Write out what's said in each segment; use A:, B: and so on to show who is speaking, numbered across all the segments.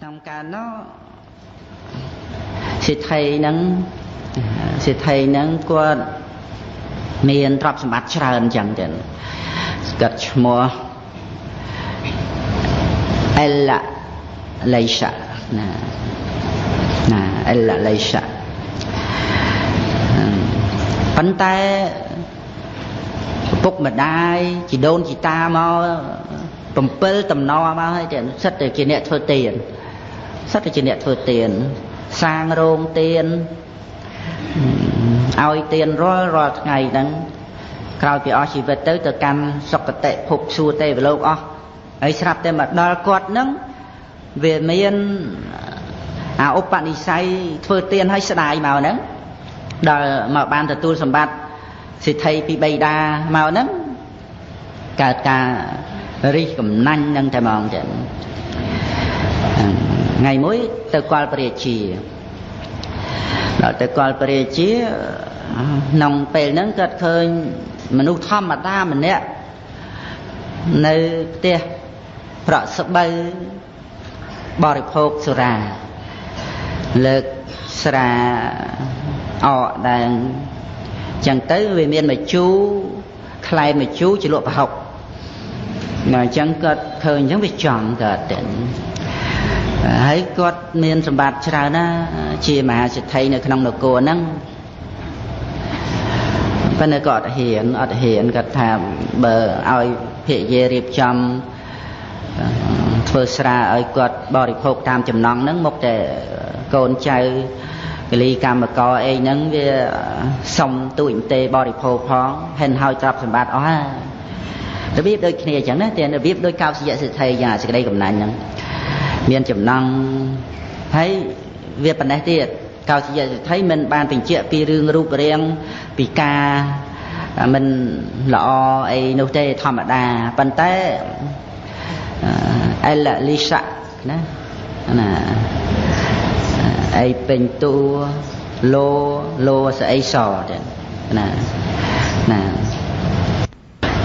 A: ក្នុងកាលនោះសេដ្ឋីហ្នឹងសេដ្ឋីហ្នឹងគាត់មានទ្រព្យសម្បត្តិច្រើនអញ្ចឹងចឹងគាត់ឈ្មោះអិលលៃសាណាណាអិលលៃសាប៉ុន្តែឪពុកម្ដាយជីដូនជីតាមក7តំណមកហើយតែសិតតែជាអ្នកធ្វើទានសិតតែជាអ្នកធ្វើទានសាងរោងទានឲ្យទានរាល់ថ្ងៃហ្នឹងក្រោយពីអស់ជីវិតទៅកាន់សុគតិភពសួគ៌ទេវលោកអស់ហើយស្រាប់តែមកដល់គាត់ហ្នឹងវាមានអាឧបនិស្ស័យធ្វើទានឲ្យស្ដាយមកហ្នឹងដល់មកបានទទួលសម្បត្តិសិទ្ធិពីបិតាមកហ្នឹងកើតការរិះកំណាញ់ហ្នឹងតែហ្មងចឹងថ្ងៃមួយទៅកលព្រះរាជាដល់ទៅកលព្រះរាជាក្នុងពេលហ្នឹងគាត់ឃើញមនុស្សធម្មតាម្នាក់នៅផ្ទះប្រក់ស្បូវបរិភោគសុរាលើកស្រាអកដែរចឹងទៅវាមានមជូរក្លែមជូរជាលក់ប្រហុកដល់អញ្ចឹងគាត់ឃើញអញ្ចឹងវាចង់គាត់ទៅហើយគាត់មានសម្បត្តិច្រើនណាជាមហាសេដ្ឋីនៅក្នុងនគរហ្នឹងប៉ុន្តែក៏អត់ហ៊ានគាត់ថាបើឲ្យភរិយារៀបចំធ្វើស្រាឲ្យគាត់បរិភោគតាមចំណងហ្នឹងមកតែកូនចៅកលីកម្មករអីហ្នឹងវាសុំទូចទេបរិភោគផងហិនហើយទ្រព្យសម្បត្តិអស់ហើយរបៀបដូចគ្នាអញ្ចឹងណាតែរបៀបដូចកោសយៈសិទ្ធិយ៉ាងសេចក្តីកំណាញ់ហ្នឹងមានចំណងហើយវាប៉ុណ្ណេះទៀតកោសយៈសិទ្ធិមិនបានបញ្ជាក់ពីរឿងរូបរាងពីការមិនល្អអីនោះទេធម្មតាប៉ុន្តែអិលលីសាណាណាអីពេញតួលោលោស្អីសទេណាណា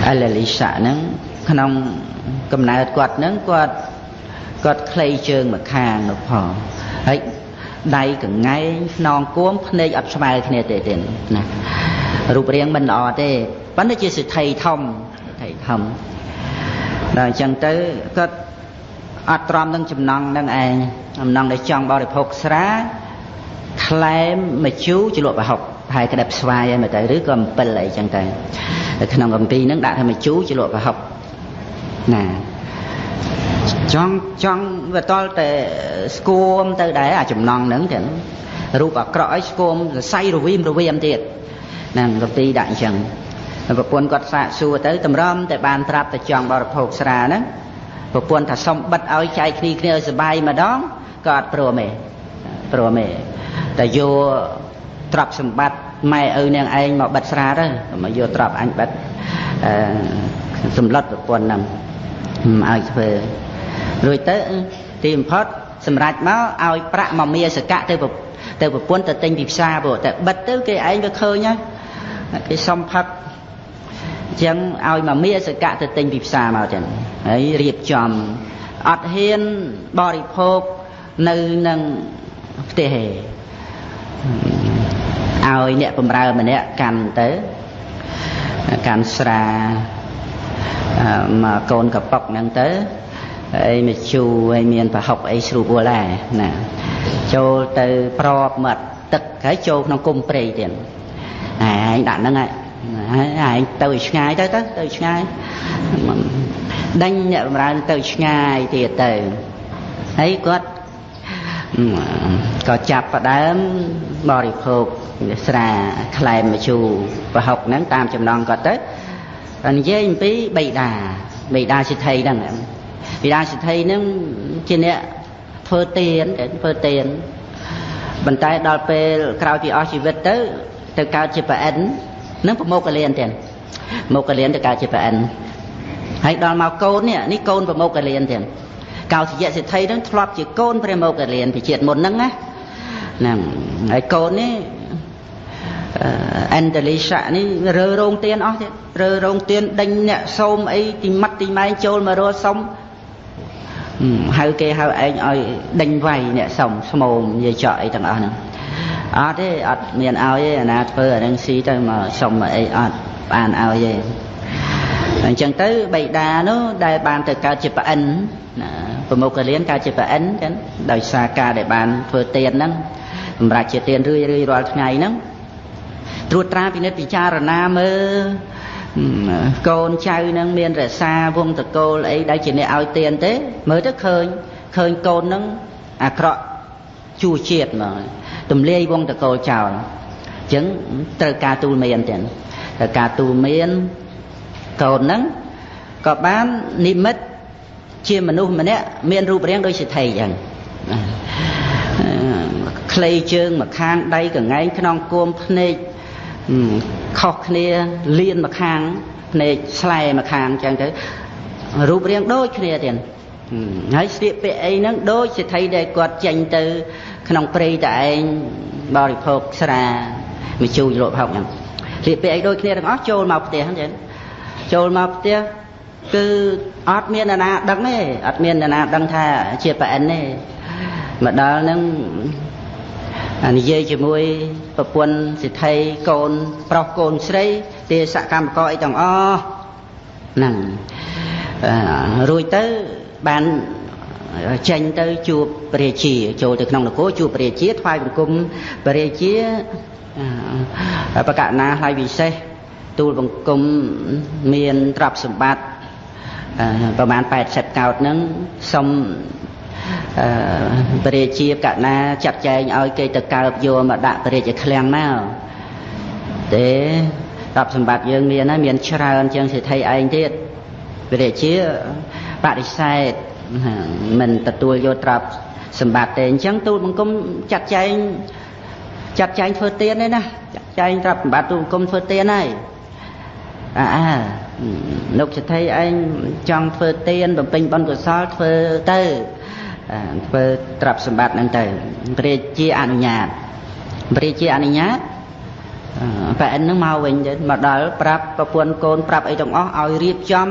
A: អិលលីសាហ្នឹងក្នុងកំណើតគាត់ហ្នឹងគាត់ខ្លីជើងមកខាងនោះផងហើយដៃកងែងខ្នងគួមភ្នែកអត់ស្មើគ្នាទេទេណារូបរាងមិនល្អទេប៉ុន្តែជាសិទ្ធិធំសិទ្ធិធំដល់អញ្ចឹងទៅគាត់អត់ទ្រាំនឹងចំណងនឹងឯងចំណងដែលចង់បរិភោគស្រាក្លែមមជូរជ្រលក់ប្រហុកហើយក្តេបស្វាយហើយមកទៅឬក៏អំពិលអីចឹងទៅក្នុងកម្ពីហ្នឹងដាក់ថាមជូរជ្រលក់ប្រហុកណាចង់វាតល់តែស្គមទៅដែរអាចំណងហ្នឹងចឹងរូបអាក្រក់ឲ្យស្គមសរសៃរវីមទៀតហ្នឹងកម្ពីដាក់អញ្ចឹងប្រពន្ធគាត់សាកសួរទៅតម្រាំតែបានប្រាប់តែចង់បរិភោគស្រាហ្នឹងប្រពន្ធថាសុំបិទឲ្យចែកគ្នាឲ្យសុបាយម្ដងក៏អត់ព្រមទេព្រមទេតែយកទ្រព្យសម្បត្តិម៉ែឪនាងឯងមកបិទស្រាទៅមកយកទ្រព្យអញបិទសម្លុតប្រពន្ធហ្នឹងឲ្យធ្វើរួចទៅទីបំផុតសម្រាប់មកឲ្យប្រាក់មកមាសកៈទៅប្រពន្ធទៅទិញពីផ្សារព្រោះតែបិទទៅគេឯងវាឃើញហើយគេសុំផឹកអញ្ចឹងឲ្យមកមាសកៈទៅទិញពីផ្សារមកចឹងហើយរៀបចំអត់ហ៊ានបរិភោគនៅនឹងផ្ទះទេឲ្យអ្នកបំរើម្នាក់កាន់ទៅកាន់ស្រាមកកូនកប៉ុកហ្នឹងទៅអីមកជូរឲ្យមានប្រហុកអីស្រួលបួលដែរណាចូលទៅប្របមាត់ទឹកហើយចូលក្នុងគុំព្រៃទៀតឯងដាក់ហ្នឹងហើយឯងទៅឆ្ងាយទៅទៅឆ្ងាយដេញអ្នកបំរើទៅឆ្ងាយទៀតទៅហើយគាត់ក៏ចាប់ផ្ដើមបរិភោគស្រាក្លែមមជូរប្រហុកហ្នឹងតាមចំណងគាត់ទៅនិយាយអំពីបិតាសិទ្ធិហ្នឹងបិតាសិទ្ធិហ្នឹងជាអ្នកធ្វើទានប៉ុន្តែដល់ពេលក្រោយពីអស់ជីវិតទៅកើតជាប្រអិននឹងប្រមោកលៀនទៀតមកកលៀនទៅកើតជាប្រអិនហើយដល់មកកូននេះកូនប្រមោកលៀនទៀតកោសយៈសិទ្ធិហ្នឹងធ្លាប់ជាកូនព្រះមោគលានពីជាតិមុនហ្នឹងណាហ្នឹងហើយកូននេះអន្តលីសៈនេះរើរោងទានអស់ទៀតរើរោងទានដេញអ្នកសូមអីទីម៉ាត់ទីម៉ែងចូលមករស់សុំ ហៅគេហៅឯងឲ្យដេញវាយអ្នកសុំស្មោមនិយាយចក់អីទាំងអស់ហ្នឹងអត់ទេអត់មានឲ្យទេអាណាធ្វើអានឹងស៊ីទៅមកសុំអីអត់បានឲ្យទេអញ្ចឹងទៅបិតានោះដែលបានទៅកើតជាប្អិនណាប្រមុខកលៀនកើតជាប្អិនចឹងដោយសារការដែលបានធ្វើទានហ្នឹងសម្រាប់ជាទានរឿយរឿយរាល់ថ្ងៃហ្នឹងត្រួតត្រាពិនិត្យពិចារណាមើលកូនចៅនឹងមានរក្សាវងតកូលអីដែលជាអ្នកឲ្យទានទេមើលទៅឃើញកូននឹងអាក្រក់ជួជាតិហ្មងទំលាយវងតកូលចោលអញ្ចឹងត្រូវការទូលមានទៀតត្រូវការទូលមានកូននឹងក៏បាននិមិត្តជាមនុស្សម្នាក់មានរូបរាងដូចសេដ្ឋីអញ្ចឹងខ្លីជើងម្ខាងដៃកងែងក្នុងគោមភ្នែកខុសគ្នាលៀនម្ខាងភ្នែកស្លែម្ខាងអញ្ចឹងទៅរូបរាងដូចគ្នាទៀតហើយស្លៀកពាក់អីហ្នឹងដូចសេដ្ឋីដែលគាត់ចេញទៅក្នុងព្រៃតែឯងបរិភោគស្រាមួយជូរលក់ហុកហ្នឹងស្លៀកពាក់អីដូចគ្នាទាំងអស់ចូលមកផ្ទះហ្នឹងចឹងចូលមកផ្ទះគឺអត់មានអ្នកណាដឹងទេអត់មានអ្នកណាដឹងថាជាប្អិនទេមកដល់ហ្នឹងនិយាយជាមួយប្រពន្ធសិទ្ធិកូនប្រុសកូនស្រីទេសកម្មករអីទាំងអស់ហ្នឹងរួចទៅបានចេញទៅជួបព្រះរាជាចូលទៅក្នុងនគរជួបព្រះរាជាថ្វាយបង្គំព្រះរាជាបកណាហើយវិសេសទូលបង្គំមានទ្រព្យសម្បត្តិប្រមាណ80កោដហ្នឹងសុំព្រះរាជាកណាចាត់ចែងឲ្យគេទៅកើបយកមកដាក់ព្រះរាជឃ្លាំងមកទេទ្រព្យសម្បត្តិយើងមានហើយមានច្រើនជាងសេដ្ឋីឯងទៀតព្រះរាជាបដិសេធមិនទទួលយកទ្រព្យសម្បត្តិទេអញ្ចឹងទូលបង្គំចាត់ចែងធ្វើទានទេណាចាត់ចែងទ្រព្យសម្បត្តិទូលបង្គំធ្វើទានហើយអើលោកសេដ្ឋីឯងចង់ធ្វើទានបំពេញបុណ្យកុសលធ្វើទៅធ្វើទ្រព្យសម្បត្តិហ្នឹងទៅព្រះជាអនុញ្ញាតព្រះជាអនុញ្ញាតប៉ែអិនហ្នឹងមកវិញទៅមកដល់ប្រាប់ប្រពន្ធកូនប្រាប់អីទាំងអស់ឲ្យរៀបចំ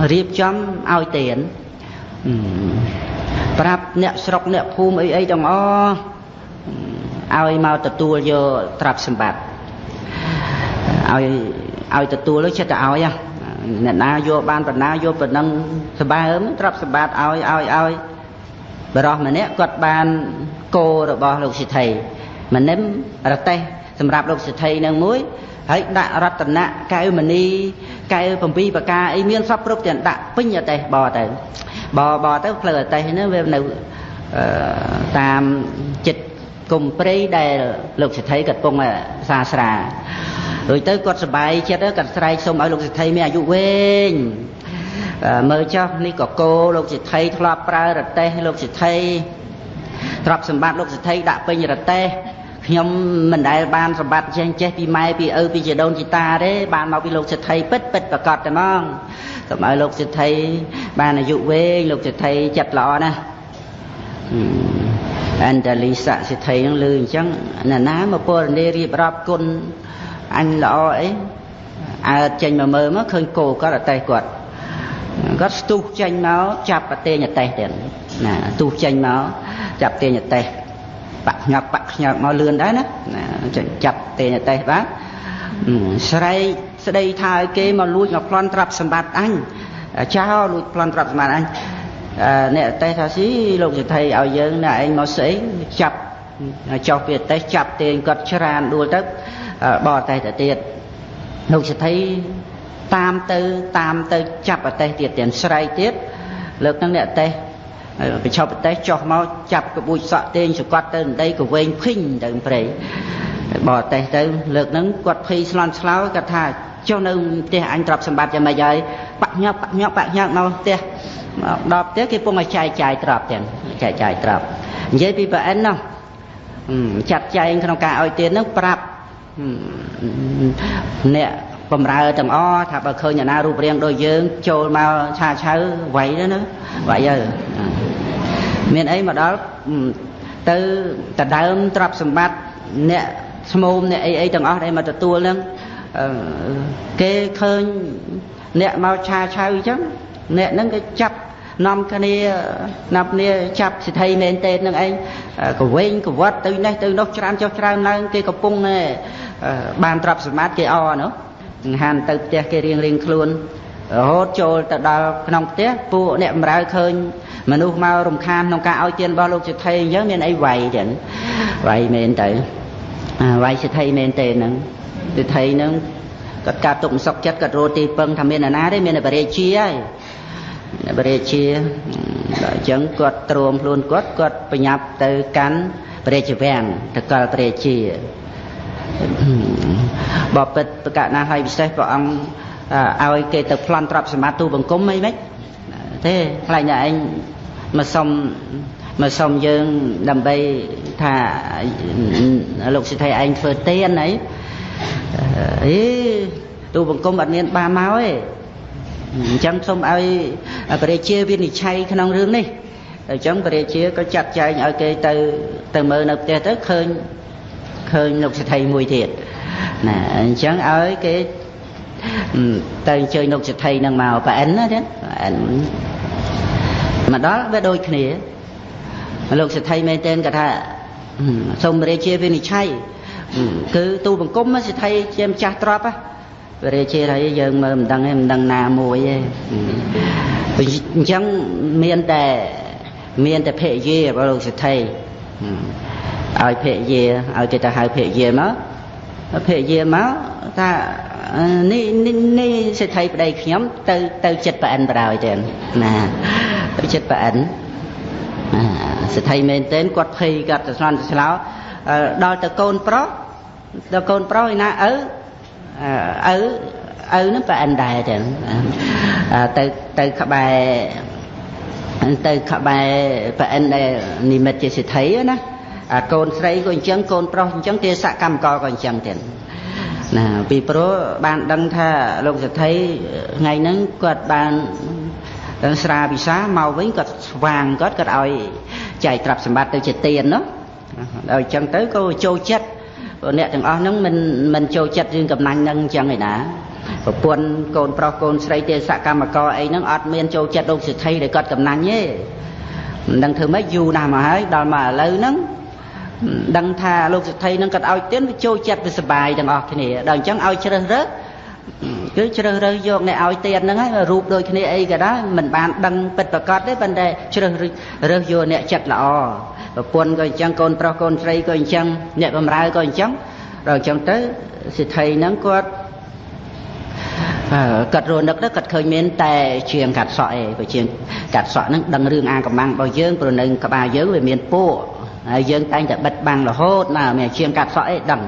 A: ឲ្យទានប្រាប់អ្នកស្រុកអ្នកភូមិអីអីទាំងអស់ឲ្យមកទទួលយកទ្រព្យសម្បត្តិឲ្យទទួលចិត្តទៅឲ្យអ្នកណាយកបានប៉ុណ្ណាយកប៉ុណ្ណឹងសម្បើមទ្រព្យសម្បត្តិឲ្យបរោះម្នាក់គាត់បានគោរបស់លោកសិទ្ធិម្នឹមរទេះសម្រាប់លោកសិទ្ធិនឹងមួយហើយដាក់រតនៈកែវមณีកែវ7ប្រការអីមានសពគ្រប់ទាំងដាក់ពេញរទេះបទៅបទៅផ្លូវរទេះហ្នឹងវានៅតាមចិត្តគុំព្រៃដែលលោកសិទ្ធិគាត់ពងសាស្រារួចទៅគាត់សប្បាយចិត្តគាត់ស្រែកសុំឲ្យលោកសិទ្ធិមានអាយុវែងមើលចុះនេះក៏គោលោកសិទ្ធិធ្លាប់ប្រើរទេះលោកសិទ្ធិទ្រព្យសម្បត្តិលោកសិទ្ធិដាក់ពេញរទេះខ្ញុំមិនដែលបានសម្បត្តិចេះពីម៉ែពីឪពីជីដូនជីតាទេបានមកពីលោកសិទ្ធិពិតពិតប្រកបតែហ្មងសូមឲ្យលោកសិទ្ធិបានអាយុវែងលោកសិទ្ធិចិត្តល្អណាស់អន្តលីស័កសិទ្ធិនឹងលឺអញ្ចឹងណាណាមកពរនារៀបរាប់គុណអញល្អអីអើចេញមកមើលមកឃើញគោគាត់អតេះគាត់ស្ទុះចេញមកចាប់ប្រទេញអតេះទៀតណាស្ទុះចេញមកចាប់ទាញអតេះបាក់ញាក់មកលឿនដែរណាចាប់ទាញអតេះបាទស្រែកស្ដីថាឲ្យគេមកលួចមកប្លន់ទ្រព្យសម្បត្តិអញចោលលួចប្លន់ទ្រព្យសម្បត្តិអញអ្នកអតេះថាស៊ីលោកសិទ្ធិឲ្យយើងណាឯងមកស្អីចាប់ចុះពីអតេះចាប់ទាញគាត់ច្រានដួលទៅបរតេះទៅទៀតលោកសិទ្ធិតាមទៅចាប់អតេះទៀតទាំងស្រែកទៀតលើកហ្នឹងអ្នកអតេះប្រឆាប់ប្រទេសចុះមកចាប់ក្បួចសក់ទាញសកត់ទៅដីក៏វែងភីងទៅព្រៃបរទេសទៅលើកហ្នឹងគាត់ភ័យស្លន់ស្លោគាត់ថាចុះនៅផ្ទះអញទ្រព្យសម្បត្តិយ៉ាងម៉េចហើយបាក់ញាប់មកផ្ទះដល់ផ្ទះគេពងឲ្យចែកចាយទ្រព្យទាំងចែកចាយទ្រព្យនិយាយពីប្រអិននោះចាត់ចែងក្នុងការឲ្យទានហ្នឹងប្រាប់អ្នកបំរើទាំងអស់ថាបើឃើញអ្នកណារូបរាងដូចយើងចូលមកឆាឆៅវាយទៅណាវាយទៅមានអីមកដល់ទៅដដើមទ្រព្យសម្បត្តិអ្នកស្មូមអ្នកអីទាំងអស់ដែលមកទទួលហ្នឹងគេឃើញអ្នកមកឆាឆៅអញ្ចឹងអ្នកហ្នឹងគេចាប់ នាំគ្នានាំគ្នាចាប់សិទ្ធិមែនទេនឹងឯងកវែងកវត្តទៅនេះទៅនោះច្រើនចុះច្រើនឡើងគេកំពុងបានទ្រព្យសម្បត្តិគេអនោះហានទៅផ្ទះគេរៀងរៀងខ្លួនរហូតចូលទៅដល់ក្នុងផ្ទះពួកអ្នកបម្រើឃើញមនុស្សមករំខានក្នុងការឲ្យទានរបស់លោកសិទ្ធិអញ្ចឹងមានអីវាយចឹងវាយមែនទៅវាយសិទ្ធិមែនទេហ្នឹងសិទ្ធិហ្នឹងគាត់កាត់ទុកមិនសុខចិត្តគាត់រត់ទីពឹងថាមានអាណាទេមានតែព្រះរាជាហើយព្រះរាជាដល់អញ្ចឹងគាត់ទ្រាំខ្លួនគាត់គាត់ប្រញាប់ទៅកាន់ព្រះរាជវាំងទៅកលព្រះរាជាបបិទ្ធប្រកាសណាហើយពិសេសព្រះអង្គឲ្យគេទៅប្លន់ទ្រព្យសម្បត្តិទូបង្គំអីម៉េចទេខ្លាចតែឯងមកសុំយើងដើម្បីថាលោកសិទ្ធិឯងធ្វើទានអីអីទូបង្គំអត់មានបានមកទេអញ្ចឹងសូមឲ្យព្រះរាជាវិនិច្ឆ័យក្នុងរឿងនេះអញ្ចឹងព្រះរាជាក៏ចាត់ចែងឲ្យគេទៅមើលនៅផ្ទះទៅឃើញលោកសិទ្ធិមួយទៀតណាអញ្ចឹងឲ្យគេទៅអញ្ជើញលោកសិទ្ធិនឹងមកប៉អិនណាទេប៉អិនមកដល់វាដូចគ្នាលោកសិទ្ធិមែនទែនគាត់ថាសូមព្រះរាជាវិនិច្ឆ័យគឺទូបង្គំសិទ្ធិជាម្ចាស់ទ្រព្យព្រះរាជាថាយើងមើលមិនដឹងទេមិនដឹងណាមួយទេអញ្ចឹងមានតែភរិយារបស់លោកសិទ្ធិឲ្យភរិយាឲ្យគេទៅហៅភរិយាមកភរិយាមកថានេះសិទ្ធិប្តីខ្ញុំទៅចិត្តប្រអិនបរោយទេណាទៅចិត្តប្រអិនសិទ្ធិមែនទែនគាត់ភ័យគាត់ទៅស្លន់ទៅស្លោដល់ទៅកូនប្រុសដល់កូនប្រុសឯណាឪនឹងប្រអិនដែរទេទៅក្បែរប្រអិនដែលនិមិត្តជាសិទ្ធិណាកូនស្រីក៏អញ្ចឹងកូនប្រុសអញ្ចឹងទេសកម្មករក៏អញ្ចឹងទៀតណាពីព្រោះបានដឹងថាលោកសិទ្ធិថ្ងៃហ្នឹងគាត់បានស្រាពិសាមកវិញគាត់ស្វាងគាត់ឲ្យចែកទ្រព្យសម្បត្តិទៅជាទាននោះដល់អញ្ចឹងទៅក៏ចូលចិត្តអ្នកទាំងអស់ហ្នឹងមិនចូលចិត្តរឿងកំណាញ់ហ្នឹងអញ្ចឹងឯណាប្រពន្ធកូនប្រុសកូនស្រីទេសកម្មករអីហ្នឹងអត់មានចូលចិត្តលោកសិទ្ធិដែលគាត់កំណាញ់ទេមិនដឹងធ្វើម៉េចយូរណាស់មកហើយដល់មកឥឡូវហ្នឹងដឹងថាលោកសិទ្ធិហ្នឹងគាត់ឲ្យទានវាចូលចិត្តវាសប្បាយទាំងអស់គ្នាដល់អញ្ចឹងឲ្យជ្រើសរើសគឺជ្រើសរើសយកអ្នកឲ្យទានហ្នឹងហើយរូបដូចគ្នាអីក៏ដោយមិនបានដឹងពិតប្រាកដទេប៉ុន្តែជ្រើសរើសយកអ្នកចិត្តល្អប្រពន្ធក៏អញ្ចឹងកូនប្រុសកូនស្រីក៏អញ្ចឹងអ្នកបម្រើក៏អញ្ចឹងដល់អញ្ចឹងទៅសិទ្ធិហ្នឹងគាត់រនឹកទៅគាត់ឃើញមានតែជាងកាត់សក់ឯងព្រោះជាងកាត់សក់ហ្នឹងដឹងរឿងអាកំបាំងរបស់យើងព្រោះនៅក្បាលយើងវាមានពួកហើយយើងតែងតែបិទបាំងរហូតណាមានជាងកាត់សក់ឯងដឹង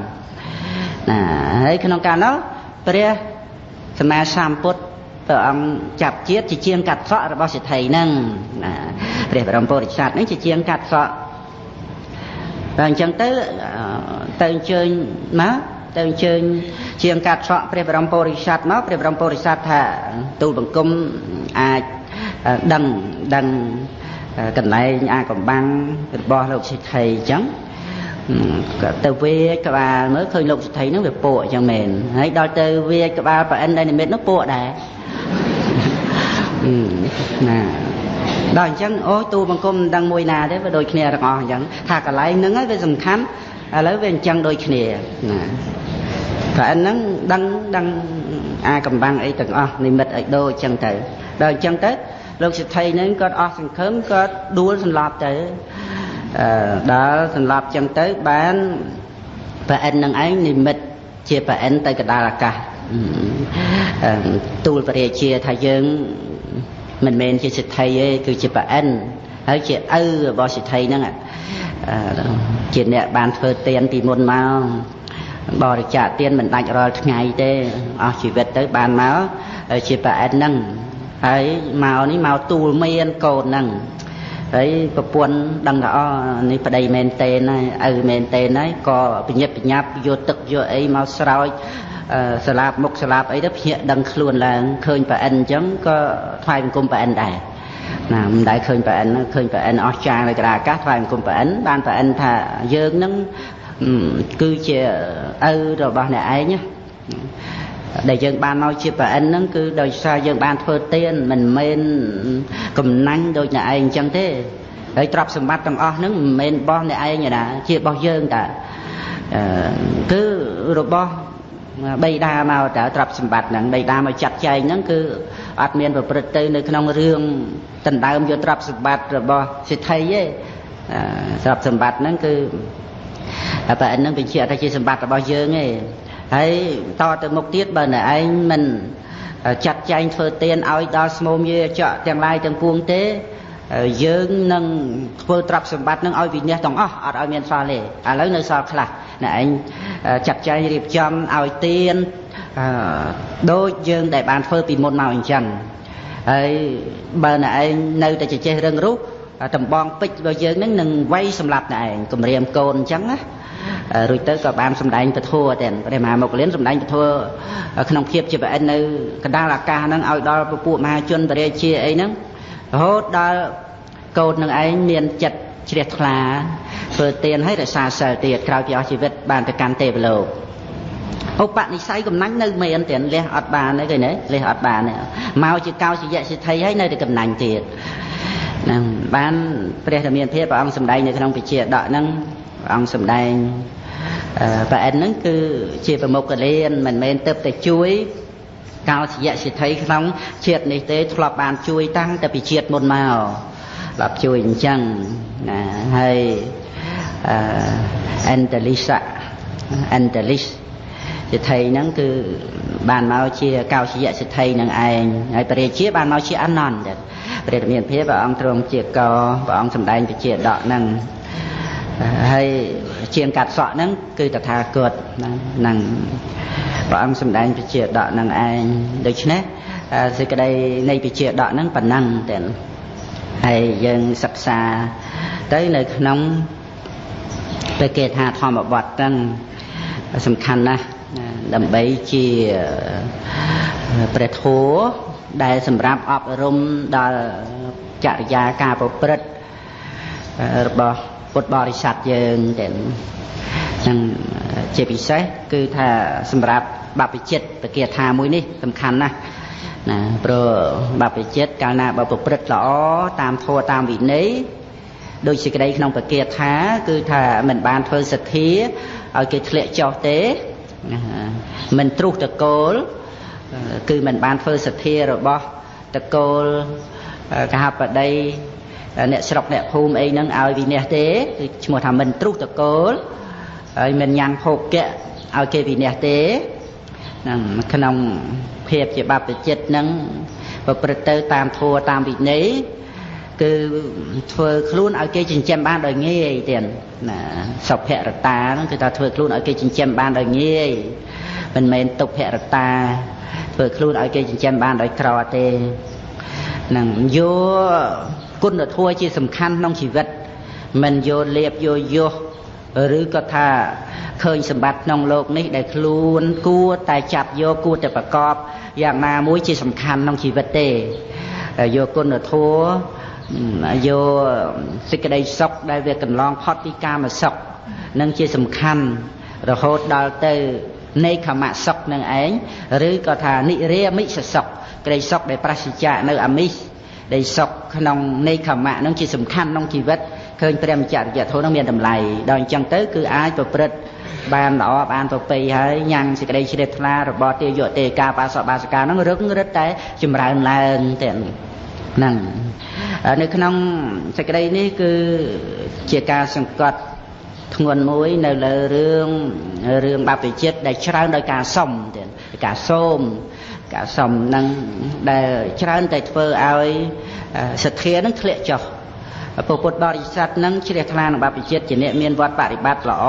A: ណាហើយក្នុងកាលនោះព្រះសម្មាសម្ពុទ្ធព្រះអង្គចាប់ជាតិជាជាងកាត់សក់របស់សិទ្ធិហ្នឹងណាព្រះបរមពុរិស័ទហ្នឹងជាជាងកាត់សក់ដល់អញ្ចឹងទៅអញ្ជើញមកទៅអញ្ជើញជាងកាត់សក់ព្រះបរមពុរិស័ទមកព្រះបរមពុរិស័ទថាទូលបង្គំអាចដឹងកន្លែងអាកំបាំងរបស់លោកសិទ្ធិអញ្ចឹងក៏ទៅវាយក្បាលមើលឃើញលោកសិទ្ធិហ្នឹងវាពួកអញ្ចឹងមែនហើយដល់ទៅវាយក្បាលប្រអិនដែលនិមិត្តនោះពួកដែរណាដល់អញ្ចឹងអូទូបង្គំមិនដឹងមួយណាទេវាដូចគ្នាទាំងអស់អញ្ចឹងថាកន្លែងហ្នឹងហើយវាសំខាន់ឥឡូវវាអញ្ចឹងដូចគ្នាណាប្រអិនហ្នឹងដឹងអាកំបាំងអីទាំងអស់និមិត្តអីដូចអញ្ចឹងទៅដល់អញ្ចឹងទៅលោកសិទ្ធិហ្នឹងគាត់អស់សង្ឃឹមគាត់ដួលសន្លប់ទៅដល់សន្លប់ចឹងទៅបានប្រអិននឹងឯងនិមិត្តជាប្រអិនទៅកណ្ដាលអាកាសទូលព្រះរាជាថាយើងមិនមែនជាសិទ្ធិទេគឺជាប្រអិនហើយជាឪរបស់សិទ្ធិហ្នឹងជាអ្នកបានធ្វើទានពីមុនមកបរិច្ចាគទានមិនដាច់រាល់ថ្ងៃទេអស់ជីវិតទៅបានមកជាប្រអិនហ្នឹងហើយមកនេះមកទូលមានកូនហ្នឹងហើយប្រពន្ធដឹងថាអូនេះប្តីមែនទេហើយឪមែនទេហើយក៏ប្រញាប់ប្រញាប់យកទឹកយកអីមកស្រោចស្លាបមុខស្លាបអីទៅភ្ញាក់ដឹងខ្លួនឡើងឃើញប្រអិនអញ្ចឹងក៏ថ្វាយបង្គំប្រអិនដែរណាមិនដែលឃើញប្រអិនឃើញប្រអិនអស់ចានៅក្តារអាកាសថ្វាយបង្គំប្រអិនបានប្រអិនថាយើងនឹងគឺជាឪរបស់អ្នកឯងណា ដែលយើងបានមកជាប្រអិនហ្នឹងគឺដោយសារយើងបានធ្វើទានមិនមែនកំណាញ់ដូចអ្នកឯងអញ្ចឹងទេហើយទ្រព្យសម្បត្តិទាំងអស់ហ្នឹងមិនមែនរបស់អ្នកឯងទេណាជារបស់យើងតាគឺរបស់បៃតាមកតើទ្រព្យសម្បត្តិហ្នឹងបៃតាមកចាត់ចែងហ្នឹងគឺអត់មានប្រព្រឹត្តទៅនៅក្នុងរឿងដណ្ដើមយកទ្រព្យសម្បត្តិរបស់សេដ្ឋីទេទ្រព្យសម្បត្តិហ្នឹងគឺប្រអិនហ្នឹងបញ្ជាក់ថាជាសម្បត្តិរបស់យើងទេហើយតទៅមុខទៀតបើអ្នកឯងមិនចាត់ចែងធ្វើទានឲ្យដល់ស្មោមយាចកទាំងឡាយទាំងពួងទេយើងនឹងធ្វើទ្រព្យសម្បត្តិនឹងឲ្យវិន័យទាំងអស់អត់ឲ្យមានសល់ទេឥឡូវនៅសល់ខ្លះអ្នកឯងចាត់ចែងរៀបចំឲ្យទានដូចយើងដែលបានធ្វើពីមុនមកអញ្ចឹងហើយបើអ្នកឯងនៅតែចេះរឹងរូសតំបងពេជ្ររបស់យើងនឹងវាយសម្លាប់អ្នកឯងគំរាមកូនអញ្ចឹងណារួចទៅក៏បានសម្ដែងពធទាំងព្រះមហាមោគលានសម្ដែងពធក្នុងភាពជាប្រអិននៅកណ្ដាលអាកាសហ្នឹងឲ្យដល់ពពួកមហាជនពរាជាអីហ្នឹងរហូតដល់កូននឹងឯងមានចិត្តជ្រះថ្លាធ្វើទានឲ្យរក្សាសិលទៀតក្រោយពីអស់ជីវិតបានទៅកាន់ទេវលោកឧបនិស្ស័យកំណាញ់នៅមានទៀតលះអត់បានទេឃើញទេលះអត់បានទេមកជាកោសយៈសិទ្ធិហើយនៅតែកំណាញ់ទៀតហ្នឹងបានព្រះធមានភាពព្រះអង្គសម្ដែងនៅក្នុងវិជាដកហ្នឹងព្រះអង្គសម្ដែងប្រអិនហ្នឹងគឺជាប្រមុខលានមិនមែនទៅតែជួយកោសយៈសិទ្ធិក្នុងជាតិនេះទេធ្លាប់បានជួយតាំងតែពីជាតិមុនមកធ្លាប់ជួយអញ្ចឹងណាហើយអន្តលិសៈអន្តលិសសិទ្ធិហ្នឹងគឺបានមកជាកោសយៈសិទ្ធិនឹងឯងហើយព្រះរាជាបានមកជាអនន្តព្រះរាមាភាពព្រះអង្គទ្រង់ជាកព្រះអង្គសម្ដែងវិជាដកហ្នឹងហើយជាងកាត់សក់ហ្នឹងគឺតថាគតហ្នឹងព្រះអង្គសម្ដែងវិជាដកហ្នឹងឯងដូច្នេះសេចក្តីនៃវិជាដកហ្នឹងប៉ុណ្ណឹងទេហើយយើងសិក្សាទៅនៅក្នុងព្រះគាថាធម្មបទហ្នឹងសំខាន់ណាស់ដើម្បីជាព្រះធម៌ដែលសម្រាប់អប់រំដល់ចរិយាការប្រព្រឹត្តរបស់ពុទ្ធបរិស័ទយើងទាំងនឹងជាពិសេសគឺថាសម្រាប់បព្វជិតពគាថាមួយនេះសំខាន់ណាស់ណាព្រោះបព្វជិតកាលណាបើប្រព្រឹត្តល្អតាមធម៌តាមវិន័យដោយសេចក្តីក្នុងពគាថាគឺថាមិនបានធ្វើសទ្ធាឲ្យគេធ្លាក់ចុះទេមិនទ្រុសតកូលគឺមិនបានធ្វើសទ្ធារបស់តកូលកហបតីអ្នកស្រុកអ្នកភូមិអីហ្នឹងឲ្យវិន័យទេគឺឈ្មោះថាមិនទ្រុសតកូលហើយមិនញ៉ាំងភោគៈឲ្យគេវិន័យទេហ្នឹងក្នុងភាពជាបព្វជិតហ្នឹងប្រព្រឹត្តទៅតាមធម៌តាមវិន័យគឺធ្វើខ្លួនឲ្យគេចិញ្ចឹមបានដោយងាយទៀតណាសុភរតាហ្នឹងគឺថាធ្វើខ្លួនឲ្យគេចិញ្ចឹមបានដោយងាយមិនមែនទុភរតាធ្វើខ្លួនឲ្យគេចិញ្ចឹមបានដោយក្រទេហ្នឹងយកគុណធម៌ជាសំខាន់ក្នុងជីវិតមិនយកលៀបយកយោឬក៏ថាឃើញសម្បត្តិក្នុងលោកនេះដែលខ្លួនគួរតែចាប់យកគួរតែប្រកបយ៉ាងណាមួយជាសំខាន់ក្នុងជីវិតទេយកគុណធម៌យកសេចក្តីសុខដែលវាកន្លងផុតពីកាមសុខនឹងជាសំខាន់រហូតដល់ទៅនៃខមសុខនឹងឯងឬក៏ថានិរាមិសសុខក្តីសុខដែលប្រសិជ្ជៈនៅអាមិសដែលសុខក្នុងនៃខមៈនឹងជាសំខាន់ក្នុងជីវិតឃើញព្រះមច្ចរិយធម៌នឹងមានតម្លៃដល់អញ្ចឹងទៅគឺអាចប្រព្រឹត្តបានល្អបានប្រពៃហើយញ៉ាំងសេចក្តីជ្រះថ្លារបស់ទាយកទេកាបាសកបាសិកានឹងរឹងរឹតតែចម្រើនឡើងទាំងហ្នឹងនៅក្នុងសេចក្តីនេះគឺជាការសង្កត់ធ្ងន់មួយនៅលើរឿងបព្វជិតដែលច្រើនដោយការសុំទៀតការសូមការសុំនឹងដែលច្រើនតែធ្វើឲ្យសទ្ធានឹងធ្លាក់ចុះពុទ្ធបរិស័ទនឹងជ្រះថ្លានឹងបព្វជិតជាអ្នកមានវត្តបរិបត្តិល្អ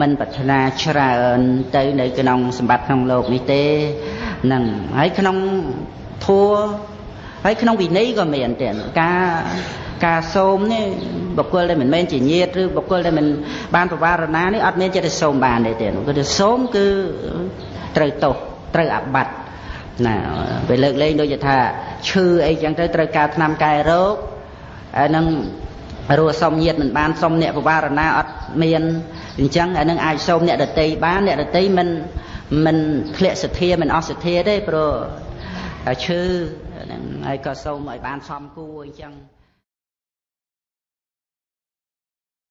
A: មិនប្រាថ្នាច្រើនទៅនៅក្នុងសម្បត្តិក្នុងលោកនេះទេនឹងហើយក្នុងធัวហើយក្នុងវិន័យក៏មានទៀតការសូមនេះបុគ្គលដែលមិនមែនជាញាតិឬបុគ្គលដែលមិនបានប្រវារណានេះអត់មានចិត្តសូមបានទេទៀតគឺសូមគឺត្រូវទោសត្រូវអាបត្តិណាពេលលើកលែងដូចថាឈឺអីចឹងទៅត្រូវការថ្នាំកែរោគអានឹងរស់សុំញាតមិនបានសុំអ្នកប្រវារណាអត់មានអញ្ចឹងអានឹងអាចសូមអ្នកដតីបានអ្នកដតីមិន មិនធ្លាក់សទ្ធាមិនអស់សទ្ធាទេព្រោះឈឺហ្នឹងហើយក៏សូមឲ្យបានសមគួរអញ្ចឹង។